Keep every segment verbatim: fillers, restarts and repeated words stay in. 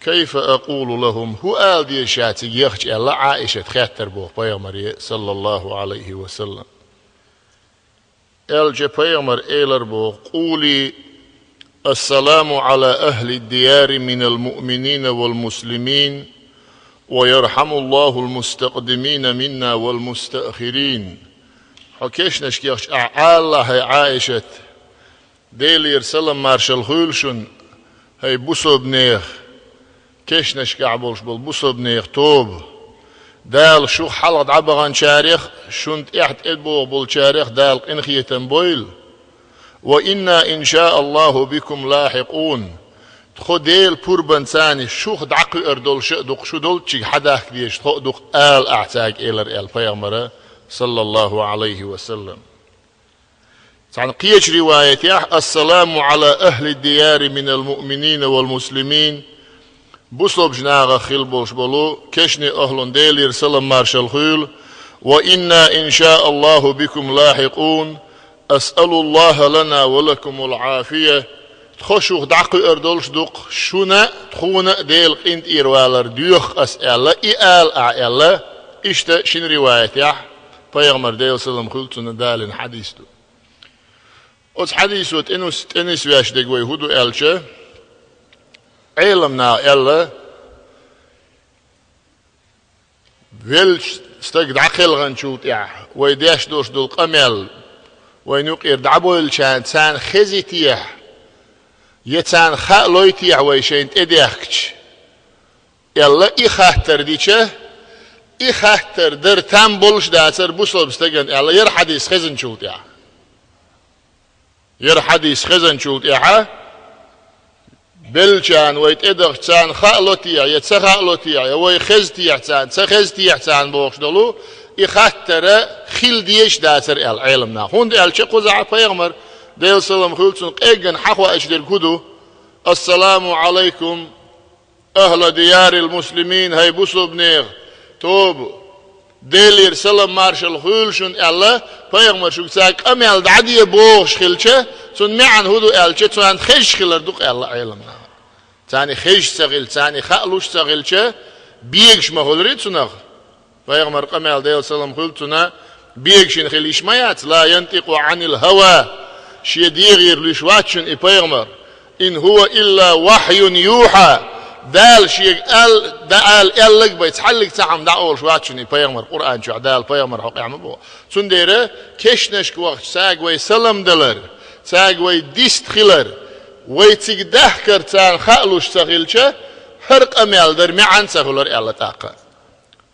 كيف أقول لهم, хӀу ала деза цига яхача, аьлла Ӏаишат, хаьттар боху пайхамаре, саллаллаху Ӏалайхи ва саллам. Аьлча пайхамара элар боху: قولي: السلام على أهل الديار من المؤمنين والمسلمين، ويرحم الله المستقدمين منا والمستأخرين. Хьо кешнашка яхача ахь ала, хӀай Ӏаишат, Делера салам-маршалла хуьлда шуна, хӀай бусалба нехан, кешнашкахь болуш болу бусалба нехан тоба. Дала шух хьалха дӀабаханчарех, шуна тӀаьхьа тӀебогӀу болчарех Дала къинхетам бойла. وإنا إن شاء الله بكم لاحقون. Тхо Делан пурбанца шух дӀакхуьур долуш а ду-кх, шу долччига хьадахка дезаш тхо а ду-кх, ала ахь цаьрга, элира аьлла пайхамара, саллаллаху Ӏалайхи ва саллам. Цхьана кхечу риваятехь: السلام على أهل الديار من المؤمنين والمسلمين. Бусалбачу нахах хилла болуш болу кешнийн охӀлунна Делера салам-маршалла хуьлда. وإنا إن شاء الله بكم لاحقون. أسأل الله لنا ولكم العافية. Тхо шух дӀакхуьур долуш ду-кх, шуна а, тхуна а Дела къинтӀера валар доьху ас аьлла, и ала ахь аьлла, иштта шина риваятехь пайхамара, Делан салам хуьлда цунна, далийна хьадис ду. Оцу хьадисо тӀенус-, тӀенисвеш дерг вай хӀун ду аьлча, Ӏеламна аьлла, веллачу стаг дӀакхелханчул тӀаьхьа вай деш долуш долу къамел, вайна юкъера дӀабевллачарна, царна хезийтехьа, я царна хаалойтехьа вай шайна тӀедехкича, аьлла, и хаттар дича, и хаттар дар там болуш дацара бусалба стагана аьлла, яра хьадис хезначул тӀаьхьа. Яра хьадис хезначул тӀаьхьа, беллачарна вай тӀедахча, царна хаалотехьа, я ца хаалотехьа, я вай хезтехьа царна, ца хезтехьа царна бохуш долу, и хаттара хила дезаш дацара аьлла Ӏеламнаха. ХӀунда аьлча кхузахь пайхамара, Делан салам хуьлда цунна, къеггина хьахоуьйтуш дерг хӀун ду? السلام عليكم أهل ديار المسلمين, хӀай бусалба нехан тоба, Делера салам-маршалла хуьлда шуна аьлла, пайхамара шуьга цаьрга къамел дӀаде бохуш хилча, цуьнан маьӀна хӀун ду аьлча, царна хезаш хилар ду-кх аьлла Ӏеламнаха. Царна хезаш ца хилча, царна хаалуш ца хилча, бегаш ма хуьлура цунах. Пайхамара къамел, Делан салам хуьлда цунна, бегашина хила йиш ма яц, لا ينطق عن الهوى, шен дегӀера луьйш вац шуна и пайхамар. إن هو إلا وحي يوحى. Дала шега ал-, да-, ала аьлларг бен цхьаллиг цхьа хӀума дӀаолуш вац шуна и пайхамар, Къуръан чохь Дала пайхамар хьокъехь ма боху. Цундела кешнашка вахча цаьрга вай салам далар, цаьрга вай дист хилар, вай цига дахкар царна хаалуш ца хилча, хӀара къамел дар маьӀна ца хуьлура аьлла тӀаккха.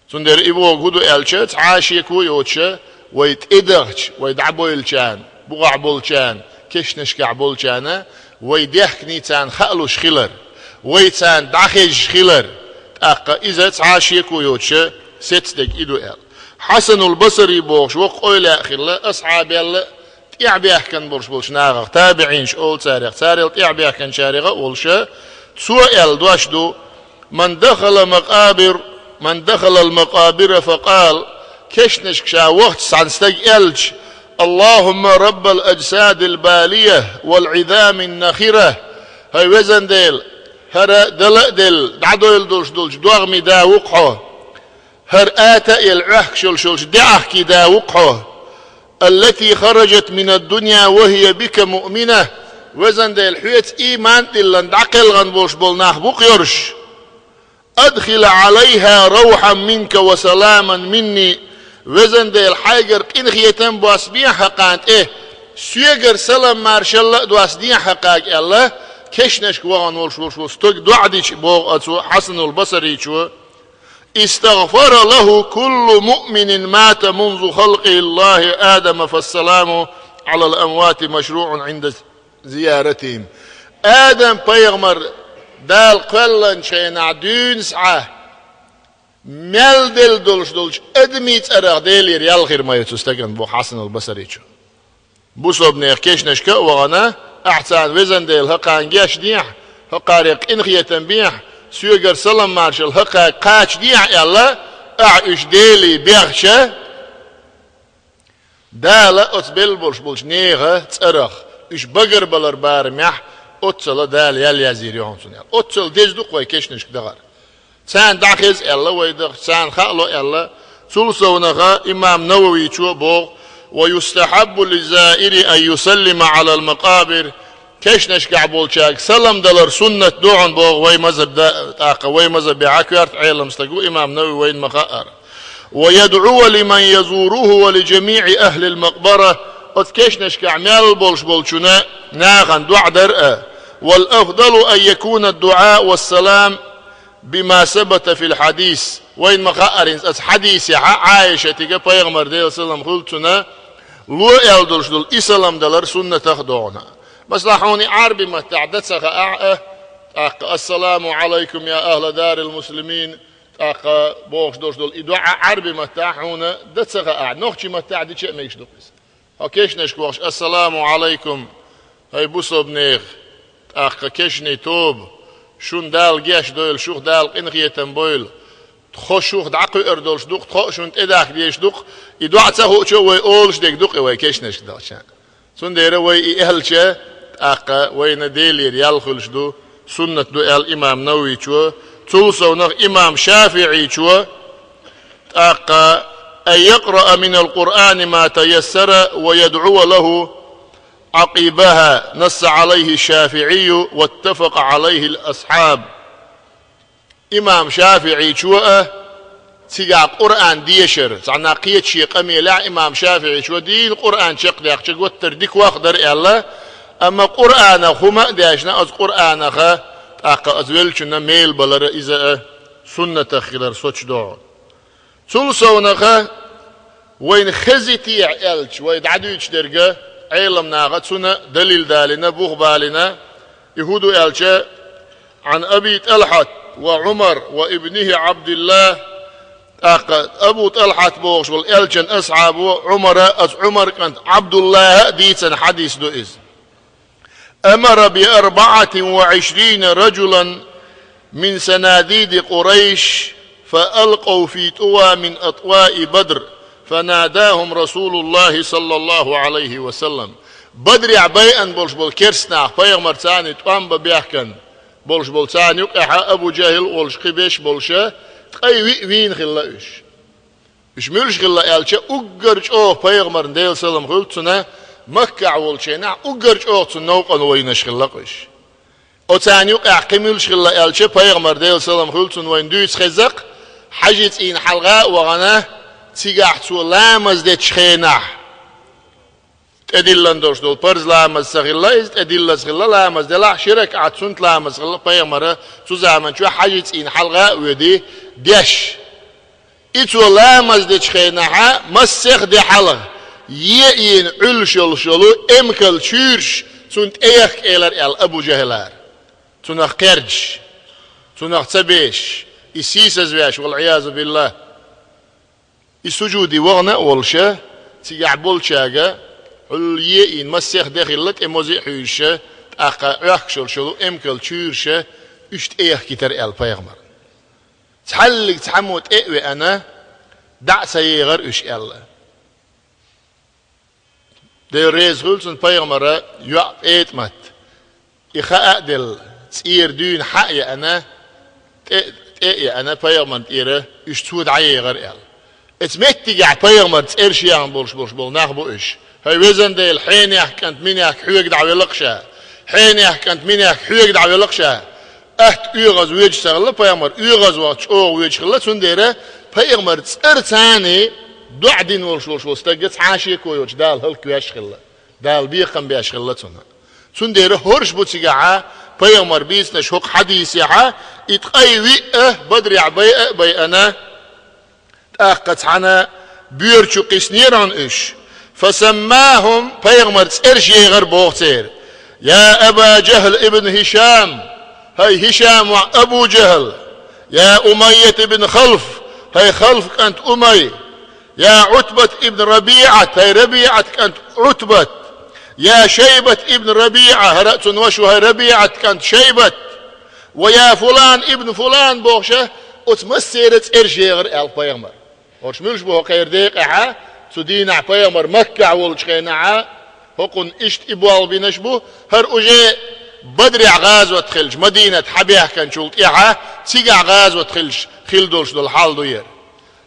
Цундела и бохург хӀун ду аьлча, цхьа а шеко йоцуша, вай тӀедахча, вай дӀабевллачарна, бухахь болчарна, кешнашкахь болчарна, вай дехкиний царна хаалуш хилар, вай царна дӀахезаш хилар, тӀаккха иза цхьа а шеко йоцуша сецна дерг и ду аьлла. Хьасанул Басри бохуш воккха эвлаяъ хилла, асхьабел а тӀаьхьабаьхкина болуш болчу нахах, табиӀинаш олу царех, царел тӀаьхьабаьхкинчарех а волуша, цо аьлла дош ду: من دخل مقابر، من دخل المقابر فقال, кешнашка ша вахча цхьана стага аьлча: اللهم رب الأجساد البالية والعظام النخرة, хӀай везан Дела, хӀара дала а делла, дӀадойла долуш долчу догӀмийн да ву-кх хьо, хӀара ата а елла, Ӏохкуш йолуш йолчу деӀахкийн да ву-кх хьо, التي خرجت من الدنيا وهي بك مؤمنة, везан Дела, хьоьца ийман а диллина дӀакхелхина болуш болу нах бу-кх йоруш. أدخل عليها روحا منك وسلاما مني, везан Дела, хьайгара къинхетам а боссабехьа хӀокхарна тӀе, соьгара салам-маршалла а доссадехьа хӀокхарга аьлла, кешнашка вахана волуш волуш волу стаг доӀа дича, боху оцу Хьасанул Басричо: استغفر له كل مؤمن مات منذ خلق الله آدم، فالسلام على الأموات مشروع عند زيارتهم. Адам-пайхамар Дала кхоьллинчу хенахь дуьйна схьа мел делла долуш долчу адамийн цӀарах Делера ял хир ма ю цу стагана, боху Хьасанул Басричо. Бусалба нехан кешнашка а вахана, ахь царна, везан Дела, хӀокхарна гечдехьа, хӀокхарех къинхетам бехьа, соьгара салам-маршалла хӀокхарга кхачадехьа аьлла, ахь уьш Деле бехча, Дала оцу белла болуш болчу нехан цӀарах, уьш багарбалар барамехь, Оццала Дала ял язйийр ю хьуна цунна аьлла. Оццала деза ду-кх вай кешнашка дахар. Царна дӀахеза аьлла вай дахча, царна хаало аьлла. Цул совнаха имам Нававичо боху: «ويستحب للزائر أن يسلم على المقابر». Кешнашкахь болчаьрга салам далар суннат ду хьуна боху вай мазхаб да, тӀаккха вай мазхабехь коьрта Ӏелам стаг ву имам Навави, вайна ма-хаъара. «ويدعو لمن يزوره ولجميع أهل المقبرة». Оцу кешнашкахь мел болуш болчунна нахана доӀа дар а. «والأفضل أن يكون الدعاء والسلام بما ثبت في الحديث». Вайна ма-хаъара хӀинца оцу хьадисехь Ӏайшатига, пайхамар Делан салам хуьлу цунна, ло аьлла долуш долу и салам далар суннатах ду хьуна. Масала, хьуна и Ӏарби маттахь дан ца хаахь а, тӀаккха: «السلام عليكم يا أهل دار المسلمين», тӀаккха бохуш долуш долу и доӀа Ӏарби маттахь хьуна дан ца хаахь, нохчи маттахь дича а мегаш ду-кх иза. Хьо кешнашка вахча: «السلام عليكم, хӀай бусалба нехан, тӀаккха кешнийн тоба, шуна Дала гечдойла, шух Дала къинхетам бойла, тхо шух дӀакхуьур долуш ду-кх, тхо а шуна тӀедахка дезаш ду-кх», и доӀа ца хуучу а вай олуш дерг ду-кх и вай кешнашка дахча. Цундела вай и аьлча, тӀаккха вайна Делера ял хуьлуш ду, суннат ду аьлла имам Нававичо. Цул совнаха имам ШафиӀичо, тӀаккха: «أن يقرأ من القرآن ما تيسر ويدعو له عقبها، نص عليه الشافعي واتفق عليه الأصحاب». Имам ШафиӀичо а цигахь Къуръан дешар, цхьанна кхечу шен къамелехь имам ШафиӀичо дийна Къуръан чекхдаьккхича гуттар дика ваха дара аьлла, амма Къуръанах хӀума а дешна, оцу Къуръанаха тӀаккха оцу веллачунна мел балар а иза а суннатах хилар соцуш ду хьуна. Цул совнаха вайна хезитехь аьлча, вай дӀадуьйцуш дерг а, Ӏелам наха цунна далил далийна, бух балийна, и хӀун ду аьлча: «عن أبي طلحة وعمر وابنه عبد الله». ТӀаккха Абу ТӀалхьат бохуш волу элчан асхьабо, Ӏумара, оцу Ӏумар кӀант Ӏабдуллаха а дийцина хьадис ду иза. «أمر بأربعة وعشرين رجلا من صناديد قريش فألقوا في طوى من أطواء بدر فناداهم رسول الله صلى الله عليه وسلم». Бадрехь байъина болуш болу керста нах, пайхамар царна тӀом бан бехкан болуш болу, царна юкъехьа Абу ЖахӀил а волуш кхин беш болуша, ткъе виъ вийна хилла уьш. Уьш муьлш хилла аьлча, уггар чӀогӀа пайхамарна, Делан салам хуьлда цунна, Маккахь волчу хенахь уггар чӀогӀа цунна новкъарло йинарш хилла-кх уьш. Оцарна юкъехь кхин муьлш хилла аьлча, пайхамар, Делан салам хуьлда цунна, вайна дуьйцу хеза-кх, хьаьжин цӀийнан хьалха а вахана, цигахь цо ламаз дечу хенахь, тӀедиллина долуш долу парз ламаз ца хилла иза, тӀедиллаза хилла ламаз делахь, ши ракаӀат суннат ламаз хилла пайхамара цу заманчохь хьаьжин цӀийнан хьалха а воьдий, деш. И цо ламаз дечу хенахьа массех а де хьалха, е а йийна Ӏуьллуш йолуш йолу эмкал чуьйраш цунна тӀеяхка элира аьлла Абу ЖахӀилара. Цунах кхердаш, цунах ца бешаш, и сийсазвеш, вал-Ӏиязу биллахӀ. И сужуде вахана а волуша, цигахь болчаьрга, Ӏуьллу е а йийна, массех а де хилла, тӀе мозе а хьуьйсуша, тӀаккха Ӏохкуш йолуш йолу эмкал чуьйраша уьш тӀеяхкийтира аьлла пайхамарна. Цхьаллиг цхьаммо тӀе а веана, дӀа а ца егӀара уьш аьлла. Дела реза хуьлда цунна, пайхамара йоӀ ПетӀамат, и хаа а делла, цӀера дуьйна хьа а яана, тӀе, тӀе а яана, пайхамарна тӀера уьш цо дӀаегӀара аьлла. Эца меттигехь пайхамар цӀераш яхна болуш, болуш болу нах бу уьш. ХӀай везан Дела, хьенех кӀант минех хьоьга дӀавелла-кх ша. Хьенех кӀант минех хьоьга дӀавелла-кх ша. Атта оьгӀаз воьдуш ца хилла пайхамар, оьгӀаз вахча чӀогӀа воьдуш хилла, цундела пайхамар цӀарца доӀа дина волуш, волуш волу стагга цхьа а шеко йоцуш Дала хӀаллаквеш хилла. Дала бекхам беш хилла цунна. Цундела хӀорш бу цигахьа пайхамар бийцинарш хӀокху хьадисехьа, и ткъе виъ а Бадрехь байа а байана, тӀаккха цхьана боьра чу кхиссинера хьуна уьш. فسماهم, пайхамар цӀераш егӀара боху церан: «يا أبا جهل ابن هشام, хӀай ХӀишам воӀ Абу ЖахӀал, يا أمية بن خلف, хӀай Халф кӀант Умай, يا عتبة بن ربيعة, хӀай РабиӀат кӀант Ӏутбат, يا شيبة بن ربيعة, хӀара а цуьнан ваша ву хӀай РабиӀат кӀант Шайбат, ويا فلان بن فلان», бохуша, оцу массеран цӀераш егӀара аьлла пайхамар. ХӀорш муьлш бу хӀокхеран декъехьа, цу дийнахь пайхамар Маккахь волчу хенахьа, хӀокхунна иштта и болх бинарш бу, хӀара уже Бадрехь гӀазот хилча, Мадинат хьабаьхканчул тӀаьхьа, цигахь гӀазот хилча, хилла долуш долу хьал ду яра.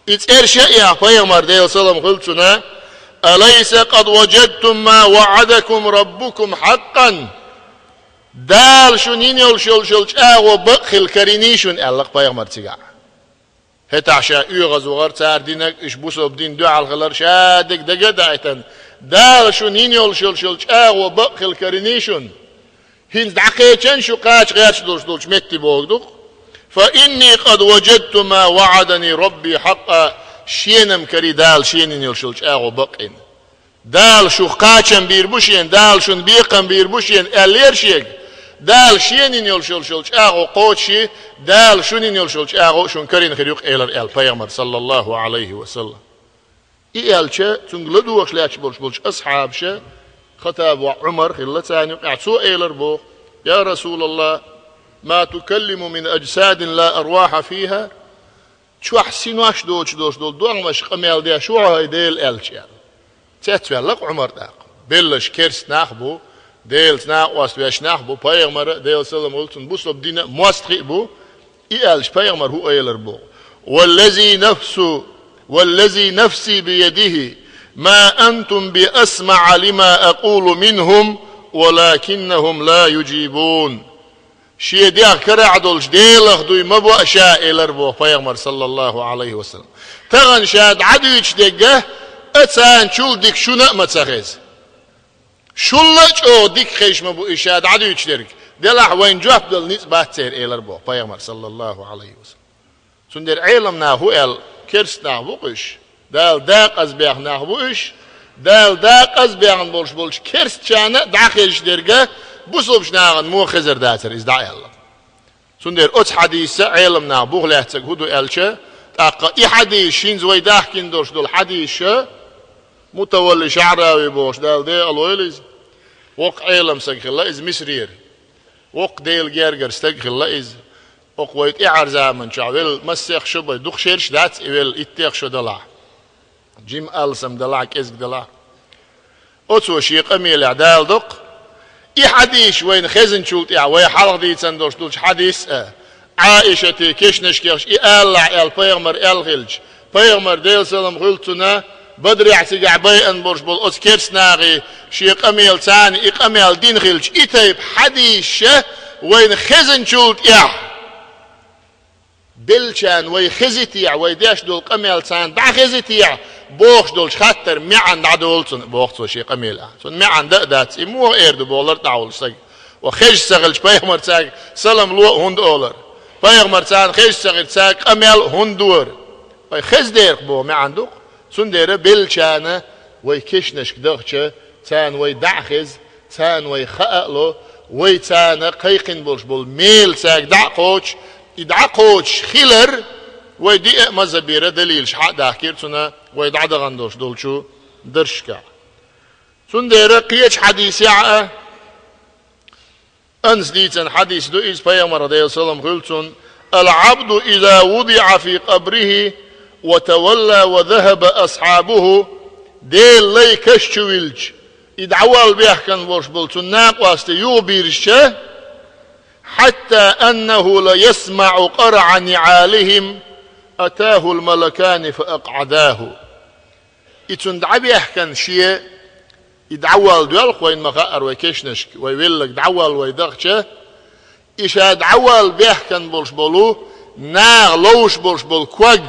И цӀераш а яхь пайхамар, Делан салам хуьлу цунна: «Алайса къад важадтум ма ваӀадакум раббукум хьакъан?» Дала шуна йина йолуш йолуш йолу чӀагӀо бакъ хилла карийний шуна, аьлла-кх пайхамар цигахь. ХӀетахь ша оьгӀаз вахара цара динарг, уьш бусалба динна дуьхьал хилар ша дерг дага а даийтина, Дала шуна йина йолуш йолуш йолу чӀагӀо бакъ хилла карийний шуна? ХӀинца дӀакхечан шу кхача гӀерташ долуш долчу метте бохург ду-кх. «Фа инни къад важадту ма ваӀадани рабби хьакъа», шена-м карий Дала шена йина йолуш йолу чӀагӀо бакъйина. Дала шух кхачам бийр бу шена, Дала шуна бекхам бийр бу шена, аьллера шега. Дала шена йина йолуш йолуш йолу чӀагӀо кхочушъе, Дала шуна йина йолуш йолу чӀагӀо шуна карийна хир ю-кх, элира аьлла пайхамар, саллаллаху Ӏалайхи ва саллам. И аьлча, цуьнга ладугӀуш лаьтташ болуш болчу асхьабаша, Хаттабан воӀ Ӏумар хилла царна юкъахь, цо элира боху: «Я Расулаллах, ма тукаллиму мин аджсадин ла арваха фиха?» Чохь синош доцуш долуш долу догӀмаш къамел деш ву хьо, хӀай Делан элча, аьлла. Цецваьлла-кх Ӏумар тӀаккха. Белларш керста нах а бу, Делаца накъост веш нах а бу, пайхамар а, Делан салам хуьлу цунна, бусалба дин а мостагӀий а бу. И аьлча, пайхамар хӀун элира боху: «Валлази нафсу, валлази нафси биядихи, ма антум би асмаӀа лима акъулу минхум, валакиннахум ла юджибун». Шен дегӀ карахь долчу Делах дуй ма бо ша, элира боху пайхамар, саллаллаху Ӏалайхи ва саллам. Тахана ша дӀадуьйцуш дерг а царна чул дика шуна а ма ца хеза. Шул а чӀогӀа дика хезаш ма бу и ша дӀадуьйцуш дерг. Делахь вайна жоп дала ницкъ бац церан, элира боху пайхамар, саллаллаху Ӏалайхи ва саллам. Цундела Ӏеламнаха хӀун аьлла, керста нах бу-кх уьш. Дала декъаза баьхна нах бу уьш. Дала декъаза баьхна болуш болчу керстачарна а дӀахезаш дерг а бусалбачу нахана муха хезар дацара иза дӀа аьлла. Цундела оцу хьадисца Ӏеламнаха буха лаьцнарг хӀун ду аьлча, тӀаккха и хьадис, хӀинца вай дахкина долуш долу хьадисаш, Мутавалли ШаӀрави бохуш, Дала декъала войла иза, воккха Ӏелам стаг хилла иза Мисрера. Воккха Делан гергара стаг хилла иза. Окху вай тӀаьхьара заманчохь велла массех шо бен, дукха шераш дац и велла, иттех шо далахь. Жима алсам далахь, кӀезиг далахь. Оцо шен къамелехь даладо-кх. И хьадис вайна хезначул тӀаьхьа, вай хьалха дийцина долуш долчу хьадис а, Ӏаишата кешнашкахь и алалахь аьлла пайхамар аьлла хилча, пайхамар, Делан салам хуьлу цунна, Бадрехь цигахь байъина болуш болу оцу керста нахе шен къамел царна и къамел дина хилча, и тайпа хьадисаш вайна хезначул тӀаьхьа, беллачарна вай хезитехь, вай деш долу къамел царна дӀахезитехь, бохуш долчу хаттаран маьӀна дӀадолу цунна, боху цо шен къамелехь. Цунна маьӀна дан а дац, и муха эр ду боху лартӀехь волчу стага. Ва хезаш ца хилча, пайхамар цаьрга салам ло а хӀунда олура? Пайхамар царна хезаш ца хилча, цаьрга къамел а хӀунда дора? Вай хеза дерах боху маьӀна ду-кх. Цундела беллачарна вай кешнашка дахча, царна вай дӀа а хеза, царна вай хаа а ло, вай царна кхайкхина болуш болу мела цаьрга дӀа а кхочу, и дӀа а кхочуш хилар, вай диъ а мазхӀабера далилаш хьа а дахкира цунна вай дӀадахана долуш долчу дарсашкахь. Цундела кхечу хьадисехь а, Анаса дийцина хьадис ду иза, пайхамар, Делан салам хуьлу цунна: «Ал-Ӏабду иза вудиӀа фи къабрихи ва тавалла ва захаба асхьабуху», Делан лай каш чу вилча, и дӀавала бехкан волуш болу цунна накъостий юхабирзича, «хьатта аннаху ла ясмаӀу къарӀа ниӀалихим, атахул малакани фа акъӀадаху». И цунна дӀабехкан шен, и дӀавала доьлху вайна ма хаъара вай кешнашка, вай велларг дӀавала вай дахча, и ша дӀавала бехкан болуш болу, наха ловш болуш болу ког,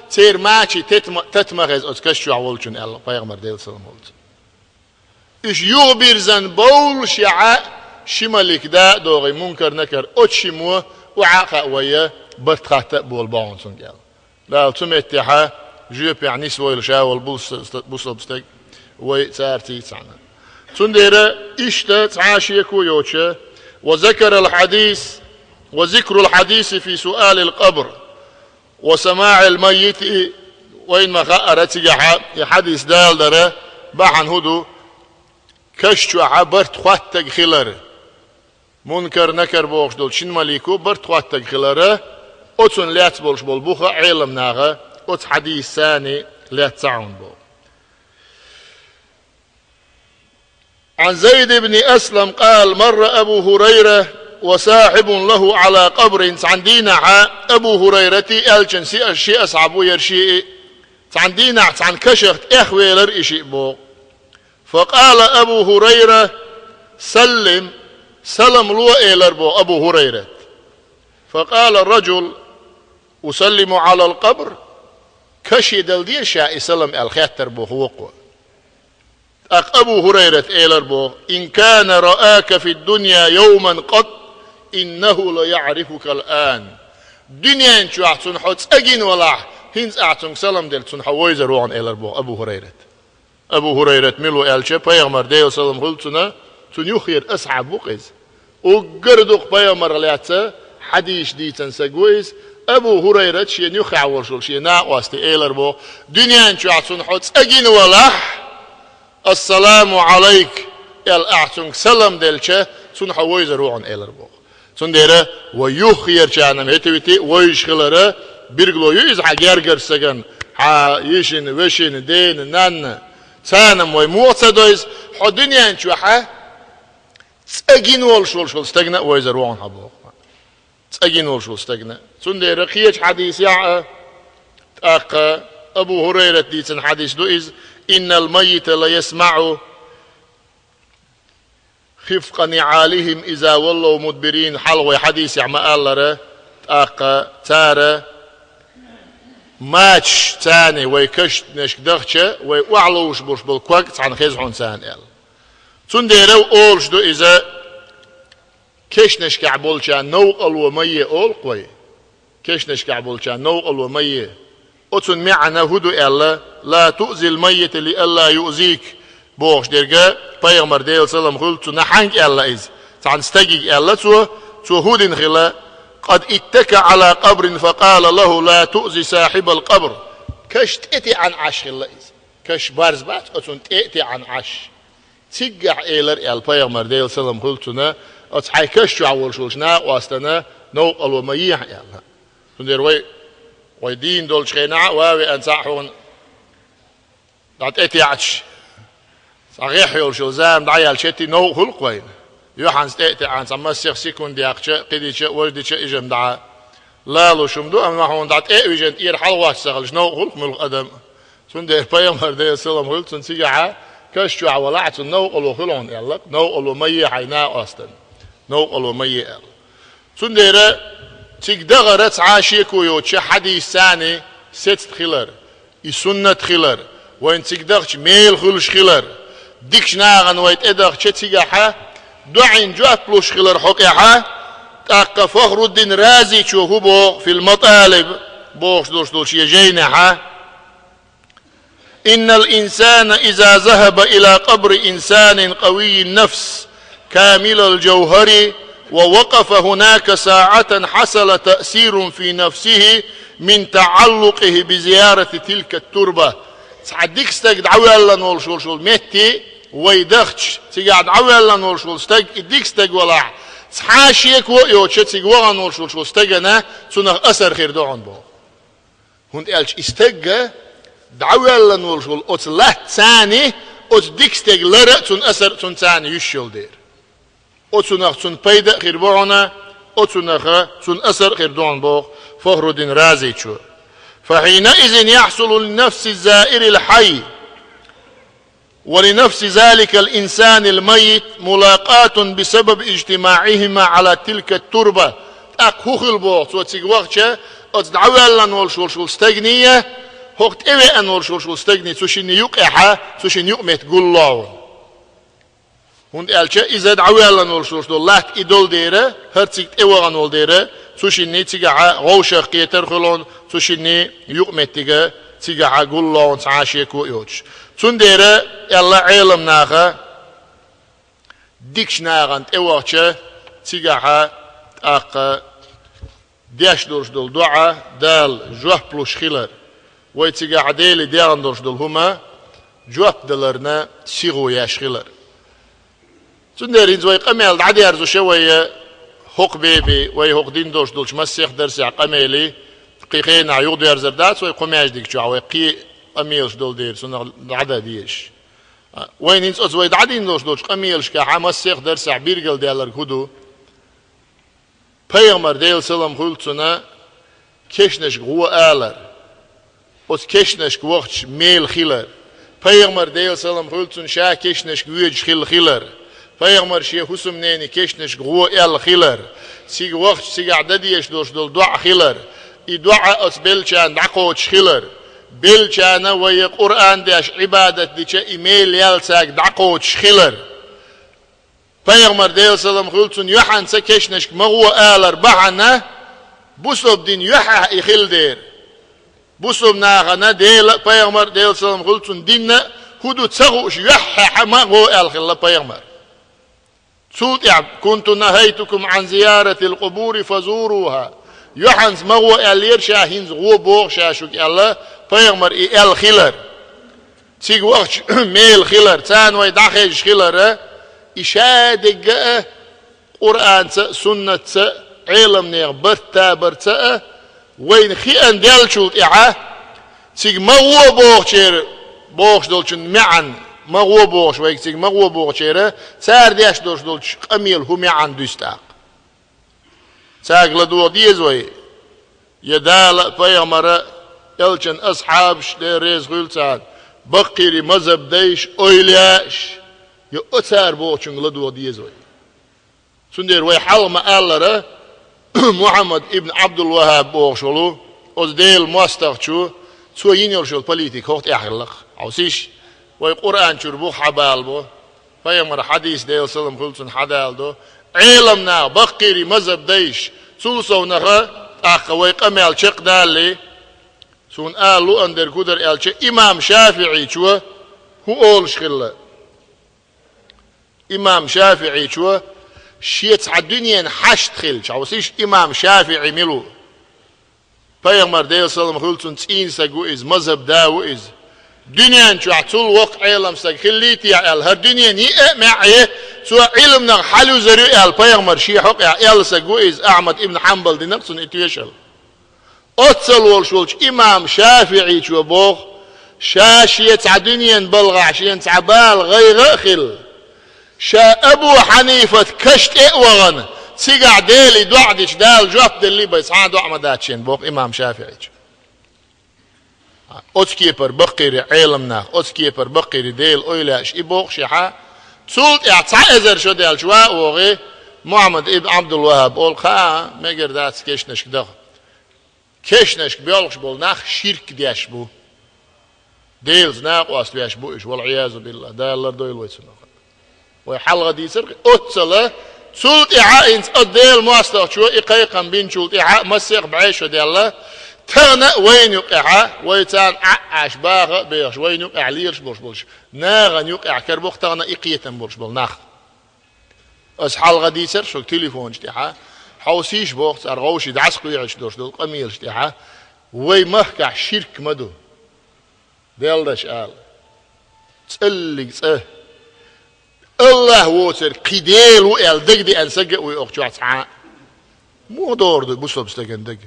церан мачийн тата ма хеза оцу каш чохь волчунна, аьлла пайхамар, Делан салам хуьлу цунна. Уьш юхабирзина бовлушехь а, ши малик да а догӀий, Мункар-Накар, оцу шиммо охьа а хаа вай, барт хатта а болу бохьун цуьнга аьлла. Дала цу меттехьа жоьпехь нисвойла ша волу бусалба стаг вай царций цхьаьна. Цундела иштта цхьа а шеко йоцуша, ва закарал хьадис, ва зикрул хьадиси фи суалил къабр, ва самаӀил маййити, вайна ма хаъара цигахьа и хьадис даладара бахьана хӀун ду, каш чохьа барт хаттаг хилар. Мункар-Накар бохуш долу шина малико барт хаттаг хилара, оцунна лаьцна болуш болу буха Ӏеламнаха оцу хьадисца лаьцна ца Ӏуна боху. عن زيد بن أسلم قال: مر أبو هريرة وصاحب له على قبر. Цхьан дийнахьа Абу Хурайрати элчан ши, ши асхьаб ву яр шиъ, цхьан дийнахьа цхьан кашах тӀехвелар и шиъ боху. فقال أبو هريرة: سلم, салам ло, элар боху Абу Хурайрат. فقال الرجل: أسلم على القبر؟ Каше дала деза ша и салам аьлла хеттар боху вокхо. ТӀаккха Абу Хурайрат элар боху: إن كان رآك في الدنيا يوما قط إنه ليعرفك الآن. Дуьнен чохь цунна хьо цӀа гина валахь, хӀинца ахь цунга салам делча, цунна хьо вевзар ву хьуна, элар боху Абу Хурайрат. Абу Хурайрат мила ву аьлча, пайхамар, Делан салам хуьлда цунна, цунна юххера асхьаб ву-кх иза. Уггар дукха пайхамарх лаьцна хьадисаш дийцина стаг ву иза. Абу Хурайрат шен юххехь волуш волу шен накъосте элар боху: дуьнен чохь цунна хьо цӀа гина валахь, «Ассаламу Ӏалайк», аьлла, ахь цунга салам делча, цунна хьо вевзар ву хьуна, элар боху. Цундела вай юххерчарна хӀетте а вевзаш хилар билгало ю иза хьан гергарчу стагана, хьан йишина, вешина, дена, нанна. Царна-м вай муха ца довза, хьо дуьнен чохь цӀа гина волуш волуш волу стагана а вевзар ву хьуна хьо боху. ЦӀа гина волуш волу стагана. Цундела кхечу хьадисехь а, тӀаккха Абу Хурайрат дийцина хьадис ду иза: «إن الميت ليسمع خفق نعالهم إذا ولوا مدبرين», хьалха вай хьадисехь ма-аллара, тӀаккха цара мачаш царна вай кешнашка дахча, вай охьаловш болуш болу ког цхьаьна хеза хьуна царна аьлла. Цундела олуш ду иза, кешнашкахь болчарна новкъарло ма е олу-кх вай. Кешнашкахь болчарна новкъарло ма е. Оцун маьӀна хӀун ду аьлла, «لا تؤذ الميت لئلا يؤذيك» бохуш дерг, пайхамар, Делан салам хуьлда цунна, хьаьнга аьлла иза? Цхьана стагига аьлла цо, цо хӀун дина хила: «قد اتكأ على قبر فقال له: لا تؤذ صاحب القبر». Каш тӀе теӀана Ӏаш хилла иза. Каш барз бац, оцунна тӀе а теӀана Ӏаш. Циггахь элира аьлла пайхамар, Делан салам хуьлда цунна, оцу хьайн каш чохь волуш волчу накъостана новкъарло ма ехьа аьлла. Цундела вай, вай дийна долчу хенахь а, ван а веана цхьаъ хьуна дӀа тӀетеӀча, цхьа гӀеххьа йолуш йолу зама дӀаяьлча, хӀетте новкъа хуьлу-кх вайна. Юьхьанца тӀе а теӀана, цхьа массех секунд яьккхича а, кхидича а, важа дича а, и жима дӀа лалуш хӀума ду, амма хьуна дӀа тӀе а вижина, тӀера хьалагӀоттуш ца хилча, новкъа хуьлу-кх муьлхха адам а. Цундела пайхамар, Делан салам хуьлда цунна, цигахь каш чохь валахь, цунна новкъарло хуьлу хьуна аьлла, новкъарло ма е хьайн накъостана, новкъарло ма е аьлла. Цундела цига дахар цхьа а шеко йоцуш хьадисца царна сецна хилар, и суннат хилар, вайна цига дахча мела хуьлуш хилар, дикачу нахана вай тӀедахча цигахь доӀина жоп луш хилар хьокъехь, тӀаккха Фахруддин Разичо хӀун боху, «في المطالب» бохуш долуш долчу шен жайнехь: «إن الإنسان إذا ذهب إلى قبر إنسان قوي النفس كامل الجوهر ووقف هناك ساعة حصل تأثير في نفسه من تعلقه بزيارة تلك التربة». Цхьа дика стаг дӀавоьллина волуш волуш волу метте вай дахча, цигахь дӀавоьллина волуш волу стаг, и дика стаг валахь, цхьа а шеко а йоцуша цига вахана волуш волуш волу стагана цунах асар хир ду хьуна боху. ХӀунда аьлча и стагга дӀавоьллина волуш волу оцу латта царна, оцу дика стеган лара а, цунна асар а цунна царна юьсуш йолу дера. Оцунах цунна пайда а хир бу хьуна, оцунах цунна асар а хир ду хьуна боху Фахруддин Разичо. «فحينئذ يحصل لنفس الزائر الحي ولنفس ذلك الإنسان الميت ملاقاة بسبب اجتماعهما على تلك التربة». ТӀаккха хӀун хила боху, цо цига вахча, оцу дӀавоьллина волуш волуш волу стагнийя, хӀокху тӀевеана волуш волуш волу стагний цу шинна юкъехьа, цу шинна юкъаметтиг гулло хьуна. ХӀунда аьлча иза дӀавоьллина волуш волуш долу латта и долу дера, хӀара цига тӀевахана волу дера, цу шинний цигахьа вовшах кхетар хуьлу хьуна, цу шинний юкъаметтига цигахьа гулло хьуна цхьа а шеко а йоцуш. Цундела аьлла Ӏеламнаха, дикачу нахана тӀевахча, цигахьа тӀаккха деш долуш долу доӀа Дала жоп луш хилар, вай цигахь Деле дехна долуш долу хӀума жоп даларна сихо еш хилар. Цундела хӀинца вай къамел дӀадерзуша вай хӀокху бебе, вай хӀокху дин долуш долчу массех дарсехь къамелий, кхин хенахь юхадерзар дац вай кху маьждиг чохь, вай кхин къамелаш долу дела цунах дӀадан дезаш. Вайна хӀинца оцу вай дӀадина долуш долчу къамелашкахь массех дарсехь билгалдаьлларг хӀун ду? Пайхамар, Делан салам хуьлда цунна, кешнашка гӀо алар, оцу кешнашка вахча мела хилар. Пайхамар, Делан салам хуьлда цунна, ша кешнашка воьдуш хилла хилар. Пайхамар шен хӀусамнене кешнашка гӀо аьлла хилар. Цига вахча цигахь дан дезаш долуш долу доӀа хилар. И доӀа оцу беллачарна дӀакхочуш хилар. Беллачарна вай Къуръан деш, Ӏибадат дича, и мела яьлла цаьрга дӀакхочуш хилар. Пайхамар, Делан салам хуьлда цунна, юьхьанца кешнашка ма гӀо алар бахьана, бусалба дин юьхьехь и хилла дера. Бусалба нахана Дела а, пайхамар, Делан салам хуьлда цунна, дин а хӀун ду ца хууш, юьхьехь ма гӀо аьлла хилла пайхамар. Цул тӀаьхьа: «Кунту нахайтукум Ӏан зияратил къубури фазуруха». Юьхьанца ма гӀо аьллера ша, хӀинца гӀо боху ша шуьга аьлла, пайхамар и аьлла хилар. Цига вахча мела хилар, царна вай дӀахезаш хилар, и ша дегга а, Къуръанца а, суннатца а, Ӏеламнехан барт табарца а вайна хиъна деллачул тӀаьхьа, цига ма гӀо бохучеран, бохуш долчун маьӀна, ма гӀо бохуш вайга цига ма гӀо бохучеран, цара деш долуш долчу къамелан хӀун маьӀна дуьсу тӀаккха? Цаьрга ладогӀа деза вай, я Дала а, пайхамара а, элчан асхьабаш, Дела реза хуьлда царна, баккхийрий мазхӀаб дайша, эвлаяаш, я оцара бохучуьнга ладогӀа деза вай. Цундела вай хьалха ма-аллара, Мухьаммад ибн Ӏабдул-ВахӀаб бохуш волу, оцу Делан мостагӀчо, цо йина йолуш йолу политика хӀокху тӀехь хилла-кх. Хьовсийша, вай Къуръан чуьра бух хьабалабо, пайхамаран хьадис, Делан салам хуьлда цунна, хьадаладо, Ӏеламнах, баккхийрий мазхӀаб дайша, цул совнаха тӀаккха вай къамел чекхдалале, суна ала луъан дерг хӀун дара аьлча, имам ШафиӀичо хӀун олуш хилла? Имам ШафиӀичо шен цхьа дуьненан хьашт хилча, хьовсийша, имам ШафиӀи мила ву? Пайхамар, Делан салам хуьлда цунна, цӀийнан саг ву иза, мазхӀаб да ву иза. Дуьнен чохь цул воккха Ӏелам саг хиллий те аьлла, хӀара дуьненан йиъ а маьӀӀе, цо Ӏилманах хьалаюзур ю аьлла, пайхамар шен хьокъехь аьлла саг ву иза, Ахьмад ибн Хьанбала дина-кх цунна и тоьшалла. Оццул волуш волчу имам ШафиӀичо боху, ша шен цхьа дуьненан балхахь шена цхьа бала, гӀайгӀа а хилла, ша Абу Хьанифат каш тӀе а вахана, цигахь Деле доӀа дича, Дала жоп деллий бен, цхьа а доӀа ма дац шена, боху имам ШафиӀичо. Оцу кепара баккхийрий Ӏеламнах, оцу кепара баккхийрий Делан эвлаяаш и бохушехь, цул тӀаьхьа цхьа эзар шо даьлча ван а вогӀий, Мухьаммад ибн Ӏабдул-ВахӀаб олу, кхаа, мегар дац кешнашка даха. Кешнашка боьлхуш болу нах ширк деш бу. Делаца накъост веш бу уьш, вал-Ӏиязу-биллахӀ, Дала лардойла вай цунах. Вай хьалха дийцира-кх, оццул, цул тӀаьхьа хӀинца оцу Делан мостагӀчо и кхайкхам бинчул тӀаьхьа массех бӀе шо даьлла, тахана а вайна юкъехь, вай царна Ӏа а Ӏаш, баха а бехаш, вайна юкъехь лелаш болуш болчу нахана юкъехь карабо-кх тахана и кхетам болуш болу нах. Аса хьалха дийцира шуьга телефонаш тӀехь, хьовсийша боху цара, вовшийн дӀасакхоьхьуш долуш долу къамелаш тӀехь, вай махкахь ширк ма ду. Делдаш ала. ЦӀаллиг цӀа. АллахӀ воцург кхин Дела ву аьлла дагадеана саг а вуй оха чохь цхьа а? Муха догӀур ду бусалба стагана дага?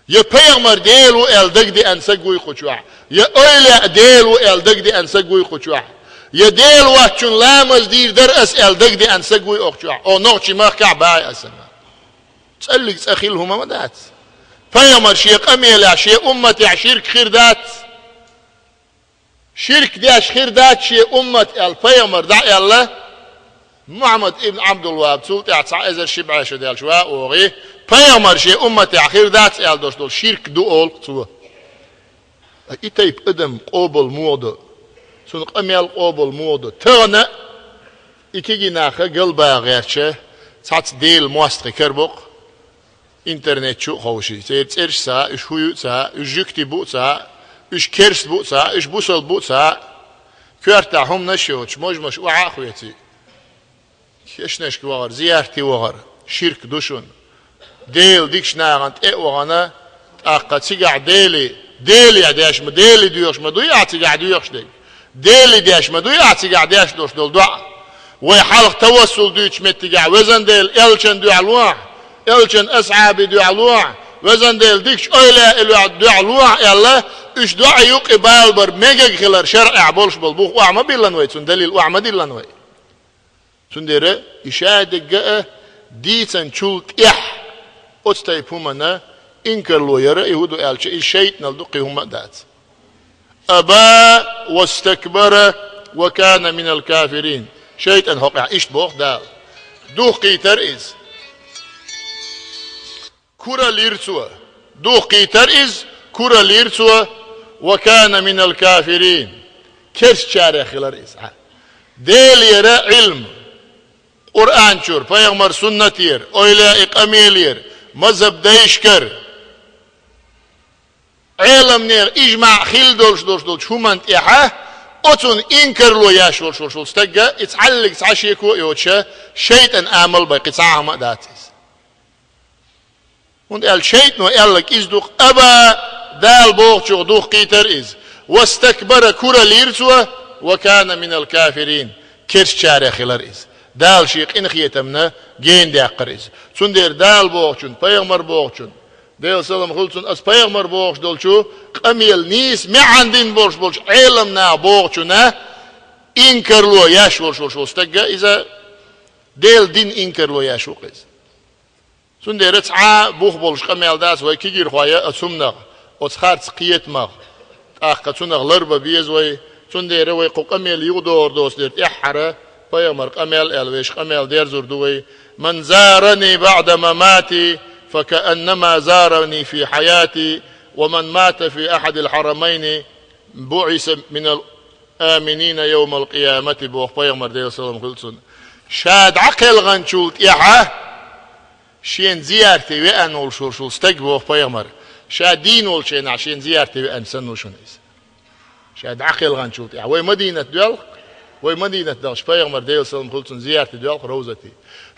Я пайхамар Дела ву аьлла дагадеана саг вуй кху чохь, я эвлаяъ Дела ву аьлла дагадеана саг вуй кху чохь, я Дела воцчунна ламаз дийр дара ас аьлла дагадеана саг вуй оха чохь. О, нохчийн махкахь баьхьа аса. ЦӀаллиг цӀа хилла хӀума ма дац. Пайхамар шен къамелехь, шен умматехь ширк хир дац. Ширк деш хир дац шен уммат аьлла пайхамар дӀа а аьлла, Мухьаммад ибн Ӏабдул-ВахӀаб цул тӀаьхьа цхьа эзар ши бӀе шо даьлча ван а вогӀий, пайхамар шен умматехь хир дац аьлла долуш долу ширк ду олу-кх цо. И тайпа адам къобал муха до? Цуьнан къамел къобал муха до? Тахана а и кегий нах галбаха гӀерташ, цхьацца Делан мостагӀий карабо-кх. Интернет чу а ховший, церан цӀераш а ца хаьа, уьш хӀун ю а ца хаьа, уьш жуьгтий бу а ца хаьа, уьш керста бу а ца хаьа, уьш бусалба бу а ца хаьа, коьртахь хӀуманаш а йоцуш, можмаш охьа а хьоьций. Кешнашка вахар, зиярте вахар ширк ду шуна. Делан дикачу нахана тӀе а вахана, тӀаккха цигахь Деле, Деле деш ма, Деле доьхуш ма дуй ахь цигахь доьхуш дерг? Деле деш ма дуй ахь цигахь деш долуш долу доӀа? Вай хьалха тавассул дуьйцучу меттигехь, везан Дела, элчан дуьхьа лохьа, элчан асхьабийн дуьхьа лохьа, везан Дела, дикачу эвлаяийн дуьхьа лохьа аьлла, Уьш доӀа юкъе балабар мегаш хилар шарӀехь болуш болу бух охьа ма биллина вай, цунна далил охьа ма диллина вай. Цундела и шадерг а дийцинчул тӀаьхьа оцу тайпа хӀуманна инкарло яра, и хӀун ду аьлча, иза шайтӀанал ду, кхин хӀумма а дац. «Аба вастакбара ва кана минал кафирин». ШайтӀан хьокъехь иштта боху Дала. Духкийтара иза. Кураллийра цо. Духкийтара иза, кураллийра цо, «ва кана минал кафирин». Керстачарех хилара иза. Делера Ӏилма, Къуръан чуьра, пайхамар суннатера, эвлаяи къамелера, мазхаб дайшкара, Ӏеламнехан ижмаӀ хилла долуш долуш долчу хӀуманна тӀехьа, оцунна инкарло еш волуш волуш волу стагга, и цхьаллиг цхьа шеко а йоцуша, шайтӀан амал бай, кхин цхьа а хӀума а дац иза. ХӀунда аьлча шайтӀано аьлларг иза ду-кх: «Аба», Дала бохучух духкийтара иза, «вастакбара», кураллийра цо, «ва кана минал кафирин», керстачарех хилара иза. Дала шен къинхетамна гена даьккхира иза. Цундела Дала бохучунна, пайхамар бохучунна, Делан салам хуьлда цунна, аса пайхамар бохуш долчу къамел нийса маьӀна дина болуш болчу Ӏеламнаха бохучунна инкарло еш волуш волуш волу стагга иза, Делан дин инкарло еш ву-кх иза. Цундела цхьа а бух болуш къамел дац вай кегийрхой оцу хӀуманах, оцу харц кхетамах. ТӀаккха цунах ларбан беза вай. Цундела вай кху къамел юхадогӀур доцу дерг тӀаьххьара пайхамар къамел аьлла, вешан къамел дерзор ду вай: «Ман зарани баӀда мамати, факааннама зарани фи хьаяти, ва ман мата фи ахьадил хьарамайни буӀиса минал аминина йовмал къиямати», боху пайхамар, Делан салам хуьлда цунна. Ша дӀакхелханчул тӀаьхьа шена зиярте веана волуш волуш волу стаг, боху пайхамар, ша дийна волчу хенахь шена зиярте веана санна ву шуна иза. Ша дӀакхелханчул тӀаьхьа. Вай Мадинат доьлху, вай Мадинат дахча пайхамар, Делан салам хуьлда цунна, зиярте доьлху Равзате.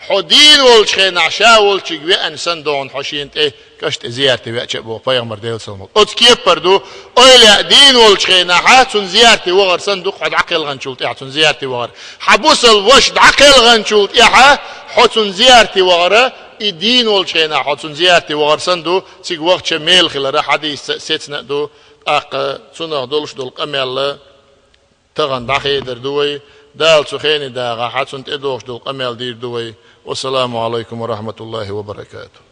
Хьо дийна волчу хенахь ша волчуьнга веана санна догӀу хьо шена тӀе, кӀаш тӀе зиярте веача а, боху пайхамар, Делан салам хуьлда. Оцу кепара ду, эвлаяъ дийна волчу хенахь цунна зиярте вахар санна ду-кх хьо дӀакхелханчул тӀаьхьа цунна зиярте вахар. Хьан бусалба ваша дӀакхелханчул тӀаьхьа хьо цунна зиярте вахара, и дийна волчу хенахь хьо цунна зиярте вахар санна ду, цига вахча мел хилара хьадисца а, сецна а ду, тӀаккха цунах долуш долу къамел тахана дӀахедар ду вай, Дала цу хене дахахь, цунна тӀедогӀуш долу къамел дийр ду вай. Вассаламу Ӏалайкум ва рахьматуллахӀи ва баракатухӀ.